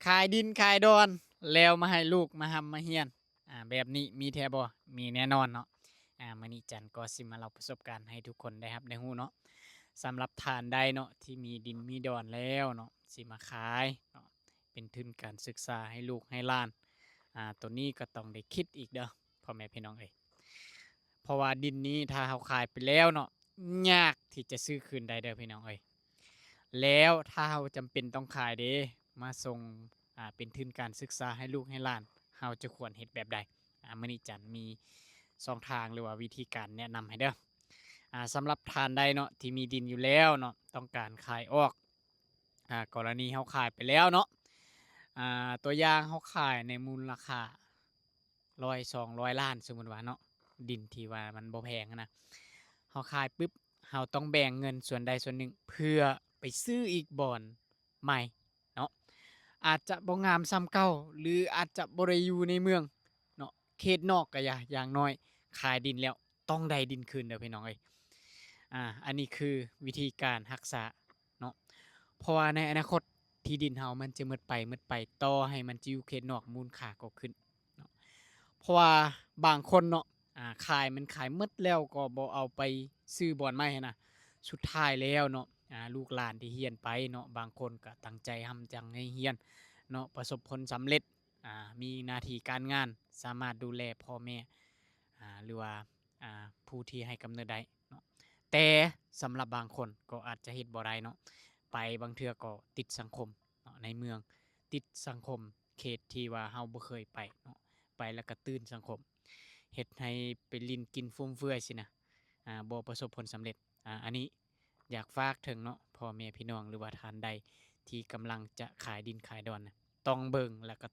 ຂາຍດິນຂາຍດອນ ແລ້ວມາໃຫ້ລູກມາຮ່ຳມາຮຽນ ອາ ແບບນີ້ມີແທ້ບໍ່? ມີແນ່ນອນເນາະ. ອາ ມື້ນີ້ຈັນກໍຊິມາເລົ່າປະສົບການໃຫ້ທຸກຄົນໄດ້ຮັບໄດ້ຮູ້ເນາະ. ສຳລັບທ່ານໃດເນາະ ທີ່ມີດິນມີດອນແລ້ວເນາະ ຊິມາຂາຍເນາະ ເປັນທຶນການສຶກສາໃຫ້ລູກໃຫ້ຫຼານ ອາ ໂຕນີ້ກໍຕ້ອງໄດ້ຄິດອີກເດີ້ ພໍ່ແມ່ພີ່ນ້ອງເອີຍ. ເພາະວ່າດິນນີ້ຖ້າເຮົາຂາຍໄປແລ້ວເນາະ ຍາກທີ່ຈະຊື້ຄືນໄດ້ເດີ້ພີ່ນ້ອງເອີຍ. ແລ້ວຖ້າເຮົາຈຳເປັນຕ້ອງຂາຍເດ ມາສົ່ງ ອາ ເປັນທຶນການສຶກສາໃຫ້ລູກໃຫ້ຫຼານ ເຮົາຈະຄວນເຮັດແບບໃດ? ອາ ມື້ນີ້ຈັນມີຊ່ອງທາງ ຫຼືວ່າວິທີການແນະນຳໃຫ້ເດີ້. ອາ ສຳລັບທ່ານໃດເນາະ ທີ່ມີດິນຢູ່ແລ້ວເນາະ ຕ້ອງການຂາຍອອກ ອາ ກໍລະນີເຮົາຂາຍໄປແລ້ວເນາະ ອາ ຕົວຢ່າງເຮົາຂາຍໃນມູນລະຄ່າ ຮ້ອຍ ສອງຮ້ອຍລ້ານ ສົມມຸດວ່າເນາະ ດິນທີ່ວ່າມັນບໍ່ແພງຫັ້ນນະ ເຮົາຂາຍປຶບ ເຮົາຕ້ອງແບ່ງເງິນສ່ວນໃດສ່ວນໜຶ່ງ ເພື່ອໄປຊື້ອີກບ່ອນໃໝ່ເນາະ ອາດຈະບໍ່ງາມສ່ຳເກົ່າ ຫຼືອາດຈະບໍ່ໄດ້ຢູ່ໃນເມືອງເນາະ ເຂດນອກກໍຢ່າ ຢ່າງໜ້ອຍຂາຍດິນແລ້ວ ຕ້ອງໄດ້ດິນຄືນເດີ້ພີ່ນ້ອງເອີຍ. ອາ ອັນນີ້ຄືວິທີການຮັກສາເນາະ ເພາະວ່າໃນອະນາຄົດທີ່ດິນເຮົາມັນຈະໝົດໄປ ໝົດໄປ ຕໍ່ໃຫ້ມັນຈະຢູ່ເຂດນອກ ມູນຄ່າກໍຂຶ້ນເນາະ. ເພາະວ່າບາງຄົນເນາະ ອາ ຂາຍ ມັນຂາຍໝົດແລ້ວກໍບໍ່ເອົາໄປຊື້ບ່ອນໃໝ່ຫັ້ນນະ ສຸດທ້າຍແລ້ວເນາະ ອາ ລູກຫຼານທີ່ຮຽນໄປເນາະ ບາງຄົນກໍຕັ້ງໃຈຮ່ຳຈັງໃຫ້ຮຽນເນາະ ປະສົບຜົນສຳເລັດ ອາ ມີໜ້າທີ່ການງານ ສາມາດດູແລພໍ່ແມ່ ອາ ຫຼືວ່າ ອາ ຜູ້ທີ່ໃຫ້ກຳເນີດໄດ້ເນາະ. ແຕ່ສຳລັບບາງຄົນກໍອາດຈະເຮັດບໍ່ໄດ້ເນາະ ໄປບາງເທື່ອກໍຕິດສັງຄົມເນາະ ໃນເມືອງ ຕິດສັງຄົມເຂດທີ່ວ່າເຮົາບໍ່ເຄີຍໄປເນາະ ໄປແລ້ວກໍຕື່ນສັງຄົມ ເຮັດໃຫ້ໄປຫຼິ້ນກິນຟຸມເຟືອຍຊີ້ນະ ອາ ບໍ່ປະສົບຜົນສຳເລັດ. ອາ ອັນນີ້ຢາກຝາກເຖິງເນາະ ພໍ່ແມ່ພີ່ນ້ອງ ຫຼືວ່າທ່ານໃດທີ່ກຳລັງຈະຂາຍດິນຂາຍດອນນະ ຕ້ອງເບິ່ງ ແລ້ວກໍ